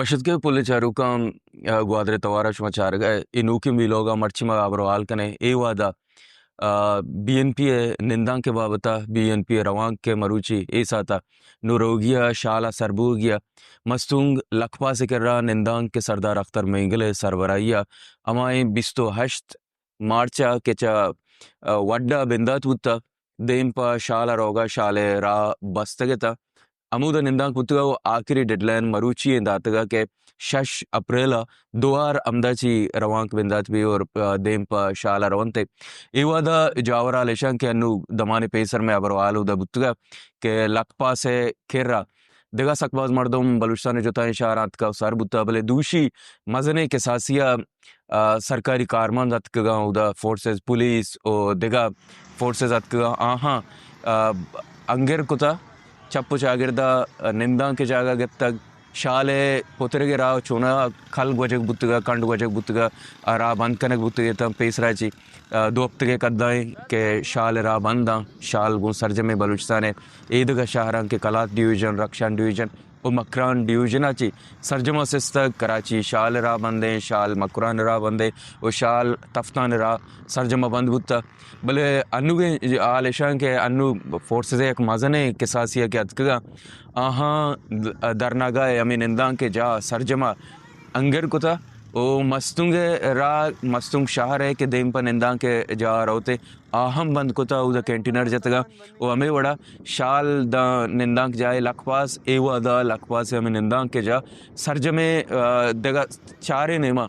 وش اتکے پلیں چاروکاں، آ، گوادر ءِ توار ءَ شما چارگ ءَ اے نوکیں ویلاگ ءَ۔ مرچی ما ھبر ءُ ھال کنیں اے وھد ءَ، آ، بی این پی ءِ نندانک ءِ بابت ءَ، بی این پی ءِ روانک کہ مروچی اے ساعت ءَ نوں روگی ءَ، شال ءَ سر بوگی ءَ، مستونگ لکپاس ءِ کرا نندانک کہ سردار اختر مینگل ءِ سربراھی ءَ ھمائیں بیست ءُ ھشت مارچ ءَ کہ چہ، آ، وڈھ ءَ بندات بوتگ، دیم پہ شال ءَ روگ ءَ، شال ءِ راہ بستگ اتگ۔ ھمودا نندانک بوتگ ءُ آخری ڈیڈ لائن مروچی ایں داتگ ءَ کہ شش اپریل ءَ دوار ھمدا چی روانک بندات بی اور، آ، دیم پہ شال ءَ رونت۔ اے وھد ءَ جاور ھال ایشاں کہ انوں دمانے پیسر مئے ھبر ءُ ھال اودا بوتگ ءَ کہ لکپاس ءِ کرا دگہ سک باز مردم بلوچستان ءِ جتائیں شھراں اتکگ ءُ سر بوتگ، بلے دوشی مزنیں کساسی ءَ، آ، سرکاری کارمند اتکگ اَں، اودا فورسز، پولیس ءُ دگہ فورسز اتکگ اَں، آھاں، آ، انگر کتگ، چپ ءُ چاگرد ءَ نندانک ءِ جاگہ گپتگ، شال ءِ پترگ ءِ راہ چوناھا کل گوجگ بوتگ ءَ، کنڈ گوجگ بوتگ ءَ، آ راہ بند کنگ بوتگ اتاں پیسرا چی۔ آ، دو ھپتگ ءِ کد ءَ ایں کہ شال ءِ راہ بند اَں، شال گوں سرجمیں بلوچستان ءِ ایدگہ شھراں کہ کلات ڈویژن، رخشان ڈویژن ءُ مکران ڈویژن ءَ چی سرجم ءَ سستگ، کراچی شال ءِ راہ بند ایں، شال مکران ءِ راہ بند ایں ءُ شال تفتان ءِ راہ سرجم ءَ بند بوتگ۔ بلے انوگیں ھال ایشاں کہ انوں فورسز ءِ یک مزنیں کساسی ءَ کہ اتکگ اَں، آھاں د-، دھرناگاہ ءِ ھمے نندانک ءِ جاہ سرجم ءَ انگر کتگ ءُ مستونگ ءِ راہ، مستونگ شھر ءِ کہ دیم پہ نندانک ءِ جاہ ءَ روت ئے، آ ھم بند کتگ، اودا کنٹینر جتگ اَں ءُ ھمے وڑا شال داں نندانک جاہ ءِ لکپاس، اے وھد ءَ لکپاس ءِ ھمے نندانک ءِ جاہ سرجمیں، آ، دگہ چاریں نیمہ،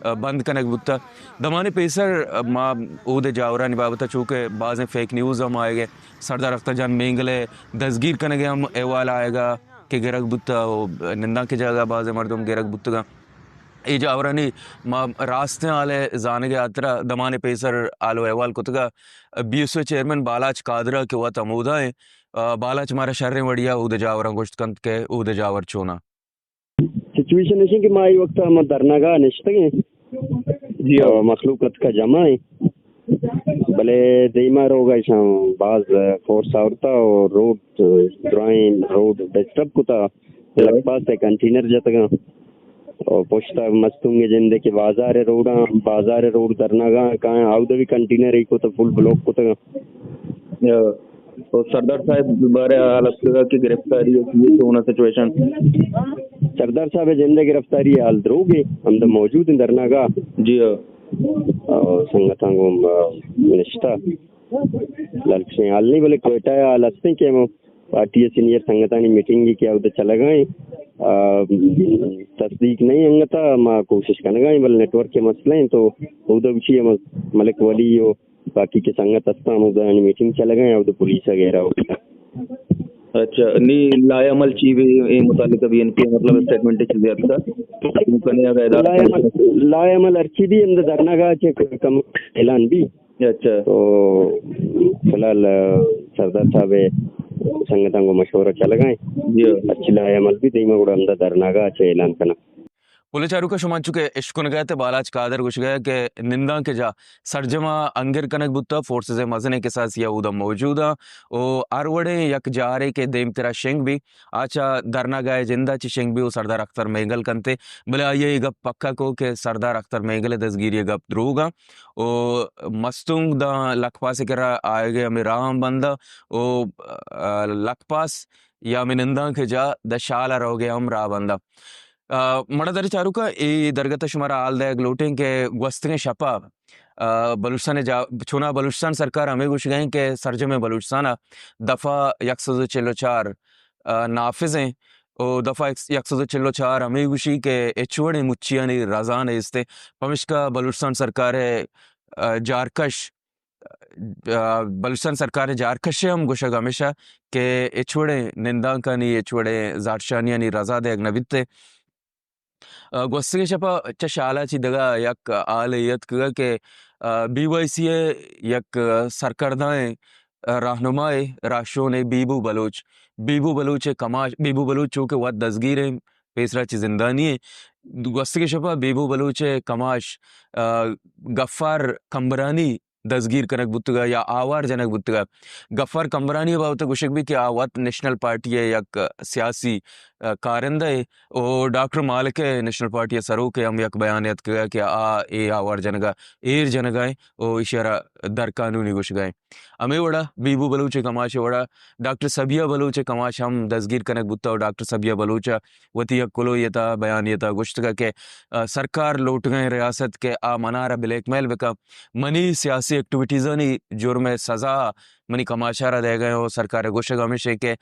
آ، بند کنگ بوتگ۔ دمانے پیسر، آ، ما اود ءِ جاورانی بابت ءَ چونکہ بازیں فیک نیوز ھم آیگ ءَ، سردار اختر جان مینگل ءِ دزگیر کنگ ءِ ھم احوال آیگ ءَ کہ گرگ بوتگ ءُ نندانک ءِ جاگہ ءَ بازیں مردم گرگ بوتگ اَں۔ اے جاورانی ما راستیں ھال ءِ زانگ ءِ ھاترا دمانے پیسر ھال ءُ احوال کتگ ءَ بی ایس او ءِ چیئرمین بالاچ قادر ءَ کہ وت ھمودا ایں، آ، بالاچ مارا شریں وڑی ءَ اود ءِ جاوراں گوشت کنت کہ اود ءِ جاور چوناں۔ سچویشن ایش ایں کہ ما اے وقت ءَ ما دھرناگاہ ءَ نشتگ ایں۔ جی ھو۔ آ، مخلوق اتکا جمع ایں۔ بلے دیما روگ ءَ ایشاں باز فورس آورتا ءُ روڈ، درائیں روڈ ڈسٹرب کتا۔ ھو۔ لکپاس ءِ کنٹینر جتگ اَں۔ ءُ پشت ءَ مستونگ ءِ جند ءَ کہ بازار ءِ روڈاں، بازار ءِ روڈ دھرناگاہ کایاں، اودا بھی کنٹینر ای کتگ، فل بلاک کتگ اَں۔ ھو۔ ءُ سردار صاحب بارے حال اتکگ کہ گرفتاری ءِ چوناں سچویشن؟ سردار صاحب ءِ جند ءِ گرفتاری ءِ حال دروگ ایں، ھمدا موجود ایں دھرناگاہ۔ جی ھو۔ ءُ سنگتاں گوں، آ، نشتہ۔ لالچیں حال نہیں، بلے کوئٹہ ءِ حال ھست ایں کہ ھم پارٹی ءِ سینئر سنگتانی میٹنگ کہ اودا چلگا ایں۔ آ، تصدیق نہیں انگتا، ما کوشش کنگا ایں، بلے نیٹ ورک ءِ مسئلہ ایں تو اودا گوشی ھم ملک ولی ءُ باقی کہ سنگت ھستاں، ھمودانی میٹنگ چلگا ایں، اودا پولیس ءَ گھیراؤ کتا۔ اچھا، نی لائحہ عمل چی بی اے متعلق بی این پی مطلب اسٹیٹمنٹ چیزے اتکا؟ کنے اگا ادا لائحہ عمل، لائحہ عمل ھرچی بی ھمدا دھرناگاہ چہ کم اعلان بی۔ اچھا۔ تو فی الحال، آ، سردار صاحب ءِ سنگتاں گوں مشورہ چلگا ایں۔ جی۔ ھرچی لائحہ عمل بی دیما گڑا ھمدا دھرناگاہ چہ اعلان کناں۔ پلیں چاروکاں، شما انچو کہ اشکنگا ات، بالاچ قادر گوشگا کہ نندانک ءِ جاہ سرجم ءَ انگر کنگ بوتگ، فورسز ءِ مزنیں کساسی ءَ اودا موجود اَں ءُ ھر وڑیں یک جارے کہ دیمترا شنگ بی، آ چہ دھرناگاہ ءِ جند ءَ چہ شنگ بی ءُ سردار اختر مینگل کنت ئے، بلے آئی ءَ اے گپ پکا کو کہ سردار اختر مینگل ءِ دزگیری ءِ گپ دروگ اَں ءُ مستونگ داں لکپاس ءِ کرا آیگ ءِ ھمے راہ ھم بند اَں ءُ، آ، لکپاس یا ھمے نندانک ءِ جاہ داں شال ءَ روگ ءِ ھم راہ بند اَں۔ آ، مڑاداریں چاروکاں، اے درگت ءَ شمارا حال دئیگ لوٹیں کہ گوستگیں شپ ءَ، آ، بلوچستان ءِ جا-، چوناھا بلوچستان سرکار ھمے گوشگ ءَ ایں کہ سرجمیں بلوچستان ءَ دفعہ یک سد ءُ چل ءُ چار، آ، نافذ ایں ءُ دفعہ یک سد ءُ چل ءُ چار ھمے گوشی کہ ھچ وڑیں مچیانی رضا نیست ایں، پمشکا بلوچستان سرکار ءِ، آ، جارکش آ، بلوچستان سرکار ءِ جارکش ءِ ھم گوشگ ھمیش اَت کہ ھچ وڑیں نندانکانی، ھچ وڑیں زھرشانیانی رضا دئیگ نہ بیت۔ آ، گوستگیں شپ ءَ چہ شال ءَ چہ دگہ یک ھالے اتکگ کہ، آ، بی وائی سی ءِ یک سرکردائیں، آ، راھنمائے راھشونے بیبو بلوچ، بیبو بلوچ ءِ کماش، بیبو بلوچ چو کہ وت دزگیر ایں، پیسرا چہ زندانی ایں۔ گوستگیں شپ ءَ بیبو بلوچ ءِ کماش، آ، گفار کمبرانی دزگیر کنگ بوتگ ءَ یا آوار جنگ بوتگ ءَ۔ گفار کمبرانی ءِ بابت ءَ گوشگ بیت کہ آ وت نیشنل پارٹی ءِ یک سیاسی ء، کارندہ ء او ڈاکٹر مالک ء نیشنل پارٹی ء سروک ء ہم یک بیانے اتکگ کہ آ اے آوار جنگ ء ایر جنگ ء او ایشی ء را در قانونی گوشگ ء۔ ہمے وڑا بیبو بلوچ ء کماش ء وڑا ڈاکٹر صبیحہ بلوچ ء کماش ہم دزگیر کنگ بوتگ و ڈاکٹر صبیحہ بلوچ ء وتی یک کلوہی ء تہا بیانیہ ء تہا گوشتگ کہ، ء، سرکار لوٹگ ء ریاست کہ آ منارا بلیک میل بکن، منی سیاسی ایکٹیویٹیزانی جرم ء سزا منی کماشارا دئیگ ء و سرکار ء گوشگ ہمیش انت کہ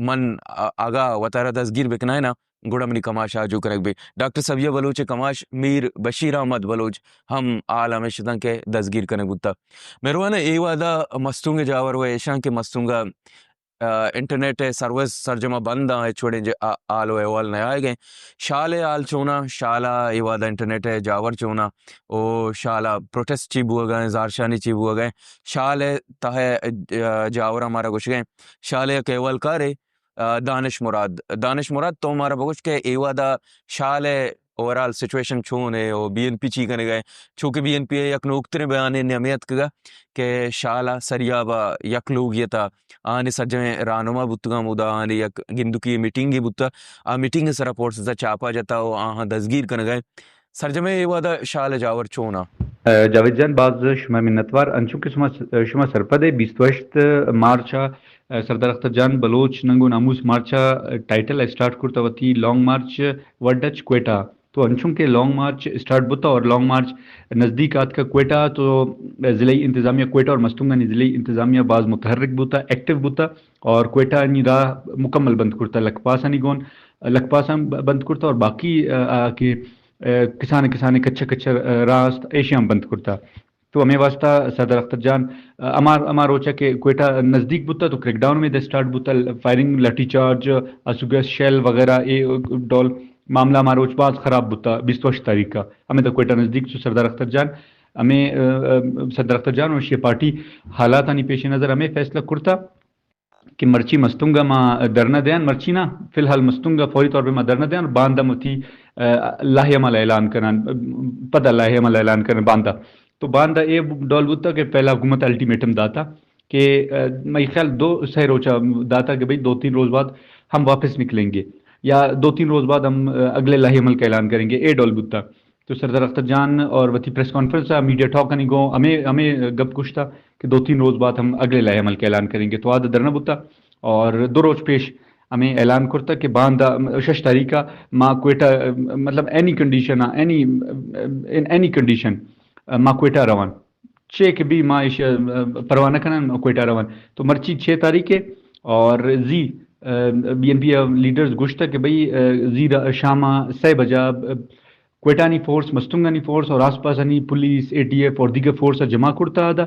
من ا-، اگاں وتارا دزگیر بکنائیناں، گڑا منی کماش آجو کنگ بیت۔ ڈاکٹر صبیحہ بلوچ ء کماش میر بشیر احمد بلوچ ہم حال ہمیش اتنت کہ دزگیر کنگ بوتگ۔ مہروان، اے وہدا مستونگ ء جاور و ایشاں کہ مستونگ ء، ا، انٹرنیٹ ء سروس سرجم ء بند آں، ہچ وڑیں ج-، ا-، حال و احوال نیائگ ء۔ شال ء حال چوناں؟ شال ء اے وہدا انٹرنیٹ ء جاور چوناں؟ او شال ء پروٹیسٹ چی بوگ ء، زہرشانی چی بوگ ء؟ شال ء تہ ء، ا، جاور ء مارا گوشگ ء۔ شال ء یک احوالکارے، ء، دانش مراد۔ دانش مراد، تو مارا بگوش کہ اے وہدا شال ء اوورآل سچویشن چون ء و بی این پی چی کنگ ء؟ چونکہ بی این پی ء یک نوکتریں بیانے نیمے اتکگ کہ شال ء سریاب ء یک لوگی ء تہ آہانی سجہیں راہنما بوتگاں، ہمودا آہانی یک گندکی میٹنگے بوتہ، آ میٹنگ ء سرا پورسز ء چاپا جتہ و آہاں دزگیر کنگ ء۔ سرجمیں اے وہدا شال ء جاور چون آں؟ ء، جاوید جان، باز شمئے منتوار۔ انچو کہ شما، شما سرپد ئے، بیست و ہشت مارچ ء، ء، سردار اختر جان بلوچ ننگ و ناموس مارچ ء ٹائٹل ء اسٹارٹ کرتا وتی لانگ مارچ وڈچ کوئٹہ۔ تو انچو کہ لانگ مارچ اسٹارٹ بوتا اور لانگ مارچ نزدیک آتکا کوئٹہ، تو ضلعی انتظامیہ کوئٹہ اور مستونگ آنی ضلعی انتظامیہ باز متحرک بوتا، ایکٹیو بوتا اور کوئٹہ آنی راہ مکمل بند کرتا، لکپاس آنی گون، لکپاس آن بند کرتا اور باقی، ء، ء، کہ ء، کسان کسان کچا کچا، ء، راست ایشی ہم بند کرتا۔ تو ہمے واسطہ سردار اختر جان، ء، ہما، ہما روچا کہ کوئٹہ نزدیک بوتا تو کریک ڈاؤن ہمے دے اسٹارٹ بوتا، فائرنگ، لاٹھی چارج، آسو گیس شیل وغیرہ اے ڈول معاملہ ہما روچ باز خراب بوتا بیست و ہشت تاریخ کا۔ ہمے دا کوئٹہ نزدیک تو سردار اختر جان ہمے، ء، ء، سردار اختر جان و ایشی پارٹی حالات آنی پیش نظر ہمے فیصلہ کرتا کہ مرچی مستونگ ء ما دھرنا دیان، مرچی نا، فی الحال مستونگ ء فوری طور پہ ما دھرنا دیان اور باندا وتی، ء، لائحہ عمل اعلان کنان، پدا لائحہ عمل اعلان کنان باندا۔ تو باندا اے ڈول بوتا کہ پہلا حکومت الٹیمیٹم داتا کہ، ء، مئی خیال دو سہ روچا داتا کہ بھئی دو تین روز بعد ہم واپس نکلیں گے یا دو تین روز بعد ہم، ء، اگلے لائحہ عمل کا اعلان کریں گے، اے ڈول بوتا۔ تو سردار اختر جان اور وتی پریس کانفرنس ء میڈیا ٹاک آنی گوں ہمے، ہمے گپ گوشتا کہ دو تین روز بعد ہم اگلے لائحہ عمل کا اعلان کریں گے۔ تو آ دھرنا بوتا اور دو روچ پیش ہمیں اعلان کرتا کہ باندا شش تاریخ ء ما کوئٹہ، مطلب، any condition, any, in any condition ما کوئٹہ روان، چے کہ بھی ما ایش پرواہ نہ کنن، کوئٹہ روان۔ تو مرچی چھ تاریخ ہے اور زی، بی این پی لیڈرز گوشتا کہ بھئی، زی را-، شام ء سہ بجا کوئٹہ نی فورس، مستونگ آنی فورس اور آس پاس آنی پولیس، اے ٹی ایف اور دیگر فورس ء جمع کرتا آدا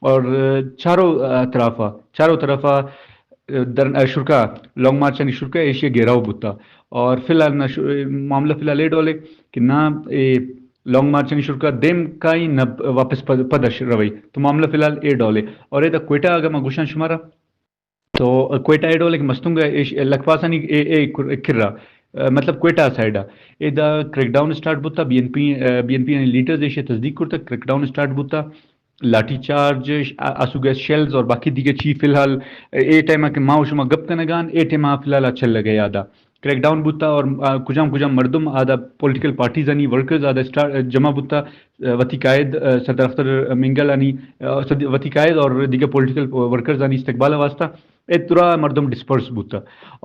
اور، ء، چاروں اطراف ء، چاروں طرف ء، ء، در-، ء، شرکا، لانگ مارچ آنی شرکا ایشی گھیراؤ بوتا اور فی الحال نہ شو-، معاملہ فی الحال اے ڈول ہے کہ نہ اے لانگ مارچ آنی شرکا دیم کائی نہ واپس پد-، پدش روی۔ تو معاملہ فی الحال اے ڈول ہے اور اے دا کوئٹہ اگر میں گوشان شمارا تو کوئٹہ اے ڈول کہ مستونگ ء ایش-، لکپاسانی اے، اے کر-، کرا، ء، مطلب کوئٹہ سائیڈ ء ادا کریک ڈاؤن اسٹارٹ بوتا، بی این پی، ء، بی این پی آنی لیڈرز ایشی تصدیق کرتا، کریک ڈاؤن اسٹارٹ بوتا، لاٹھی چارج، ش-، آ-، آسو گیس شیلز اور باقی دیگر چی فی الحال اے ٹائم کہ ما و شما گپ کنگان، اے ٹائم فی الحال چل لگے یادا کریک ڈاؤن بوتا اور، آ، کجام کجام مردم آدا پولیٹیکل پارٹیز آنی ورکرز آدا اسٹار-، جمع بوتا، آ، وتی قائد، آ، سردار اختر مینگل آنی، آ، صد-، وتی قائد اور دیگر پولیٹیکل ورکرز آنی استقبال واسطہ اے ترا مردم ڈسپرس بوتا۔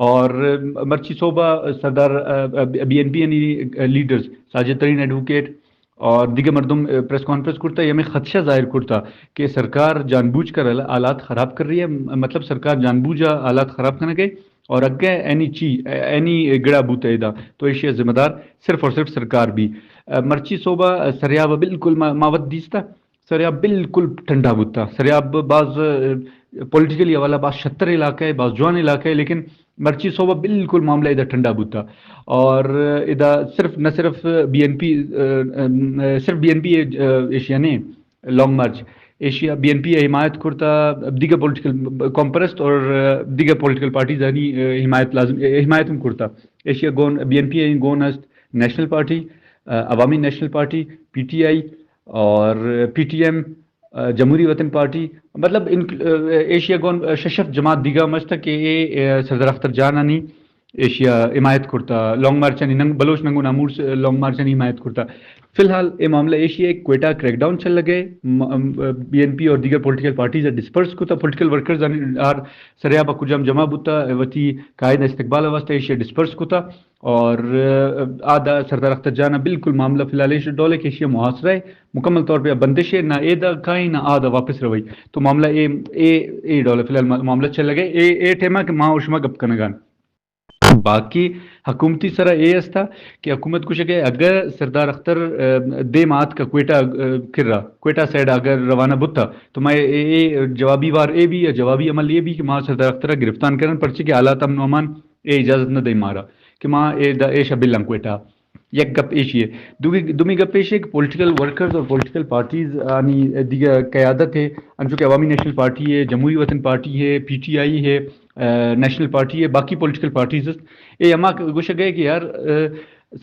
اور مرچی صوبہ سردار، آ، آ، بی این پی آنی لیڈرز ساجد ترین ایڈووکیٹ اور دیگر مردم، آ، پریس کانفرنس کرتا، یہ ہمیں خدشہ ظاہر کرتا کہ سرکار جان بوجھ کر حال-، حالات خراب کر رہی ہے، م-، مطلب سرکار جان بوجھ حالات خراب کرنے گئے اور اگے اینی چی، اینی گڑا بوتا ادا تو ایشی ذمہ دار صرف اور صرف سرکار بھی۔ آ، مرچی صوبہ سریاب بالکل ما-، ماوت دیستا، سریاب بالکل ٹھنڈا بوتا۔ سریاب باز، آ، پولیٹیکلی حوالہ باز شتر علاقہ ہے، باز جوان علاقہ ہے، لیکن مرچی صوبہ بالکل معاملہ ادا ٹھنڈا بوتا۔ اور ادا صرف، نہ صرف بی این پی، آ، آ، صرف بی این پی، آ، ایشیا نے لانگ مارچ، ایشیا بی این پی حمایت کرتا، دیگر پولیٹیکل قوم پرست اور، آ، دیگر پولیٹیکل پارٹیز آنی، آ، حمایت لازم، آ، حمایت ہم کرتا۔ ایشیا گون، بی این پی گون است، نیشنل پارٹی، آ، Awami National Party, P T I اور پی ٹی ایم، آ، جمہوری وطن پارٹی، مطلب ان، آ، ایشیا گون، آ، ششف جماعت دیگا مست کہ اے، آ، سردار اختر جان آنی ایشیا حمایت کرتا، لانگ مارچانی ننگ، بلوچ ننگ و ناموس لانگ مارچانی حمایت کرتا۔ فی الحال اے معاملہ ایشی ہے، کوئٹہ کریک ڈاؤن چل لگے، بی این پی اور دیگر پولیٹیکل پارٹیز ڈسپرس کتا، پولیٹیکل ورکرز آر سریابا کجام جمع بوتا، وتی قائد استقبال واسطہ ایشیا ڈسپرس کتا۔ اور آ، آ دا سردار اختر جان بالکل معاملہ فی الحال ایش ڈول ہے کہ ایشیا محاصرہ ہے، مکمل طور پہ بندش ہے، نہ اے دا کائیں نہ آ دا واپس روئی۔ تو معاملہ اے، اے، اے ڈول ہے فی الحال معاملہ چل لگے۔ اے، اے ٹائم کہ ماں اور شما گپ کنگان۔ باقی حکومتی سرا اے استا کہ حکومت گوشگ ء اگر سردار اختر، آ، دیم آتک کوئٹہ، آ، کرا، کوئٹہ سائیڈ اگر روانہ بوتا تو ما اے، اے جوابی وار اے بی یا جوابی عمل اے بی کہ ما سردار اختر گرفتان کرن، پرچہ کہ حالات امن و امان اے اجازت نہ دے مارا کہ ما اے دا ایشا بلن کوئٹہ۔ یک گپ ایشی ہے۔ دومی، دومی گپ ایشی ہے کہ پولیٹیکل ورکرز اور پولیٹیکل پارٹیز آنی دیگر قیادت ہے، انچو کہ عوامی نیشنل پارٹی ہے، جمہوری وطن پارٹی ہے، پی ٹی آئی ہے، آ، نیشنل پارٹی ہے، باقی پولیٹیکل پارٹیز است۔ اے ہما گوشگ ہے کہ یار، آ،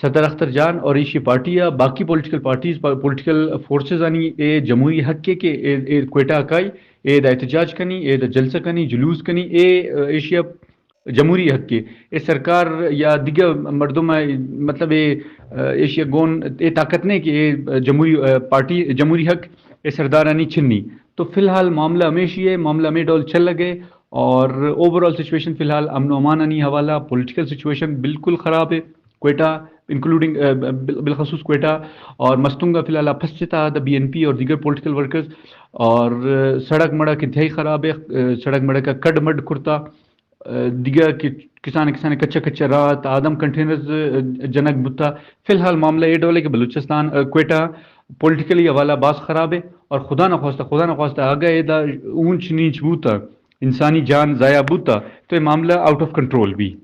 سردار اختر جان اور ایشی پارٹی یا باقی پولیٹیکل پارٹیز، پا-، پولیٹیکل فورسز آنی اے جمہوری حق ہے کہ اے، اے کوئٹہ اکائی، اے دا احتجاج کنی، اے دا جلسہ کنی، جلوس کنی، اے، آ، ایشیا جمہوری حق ہے۔ اے سرکار یا دیگر مردم، مطلب اے، آ، ایشیا گون اے طاقت نہیں کہ اے جمہوری، آ، پارٹی، جمہوری حق اے سردارانی چھنی۔ تو فی الحال معاملہ ہمیشی ہے، معاملہ ہمیں ڈول چل لگے اور اوورآل سچویشن فی الحال امن و امان آنی حوالہ، پولیٹیکل سچویشن بالکل خراب ہے۔ کوئٹہ انکلوڈنگ، آ، بال-، بالخصوص کوئٹہ اور مستونگ فی الحال پھنستا دا بی این پی اور دیگر پولیٹیکل ورکرز اور، آ، سڑک مڑک انتہائی خراب ہے، آ، سڑک مڑک کڈ مڈ کرتا، آ، دیگر کہ کسان کسان کچا کچا راہ تا آدم کنٹینرز، آ، جنگ بوتا۔ فی الحال معاملہ اے ڈول ہے کہ بلوچستان، آ، کوئٹہ پولیٹیکلی حوالہ باز خراب ہے اور خدا نہ خواستہ، خدا نہ خواستہ اگہ اے دا اونچ نیچ بوتا، انسانی جان ضائع بوتا تو اے معاملہ آؤٹ آف کنٹرول بھی۔